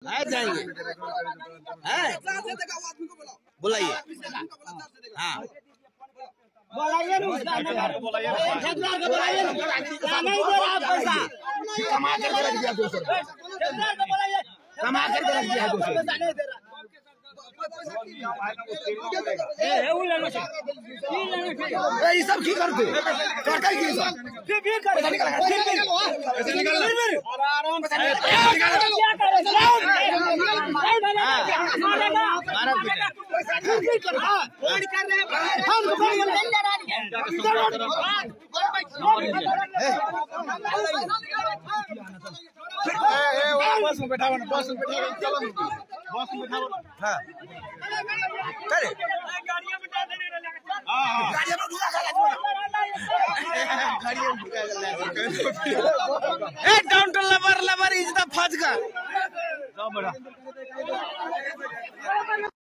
जाएंगे हैं, बुलाइए। हाँ बुलाइए कमा करके रख दिया 200 रुपया, कमा करके रख दिया 200। ये सब की करते करते की सब पैसा निकाल, पैसा निकाल, बस में बैठा, बस में बैठा, बस में बैठा। हाँ करे गाड़ियां में ढुका कर गाड़ियां में ढुका कर। ए don't lover lover is the फज का। जाओ बड़ा।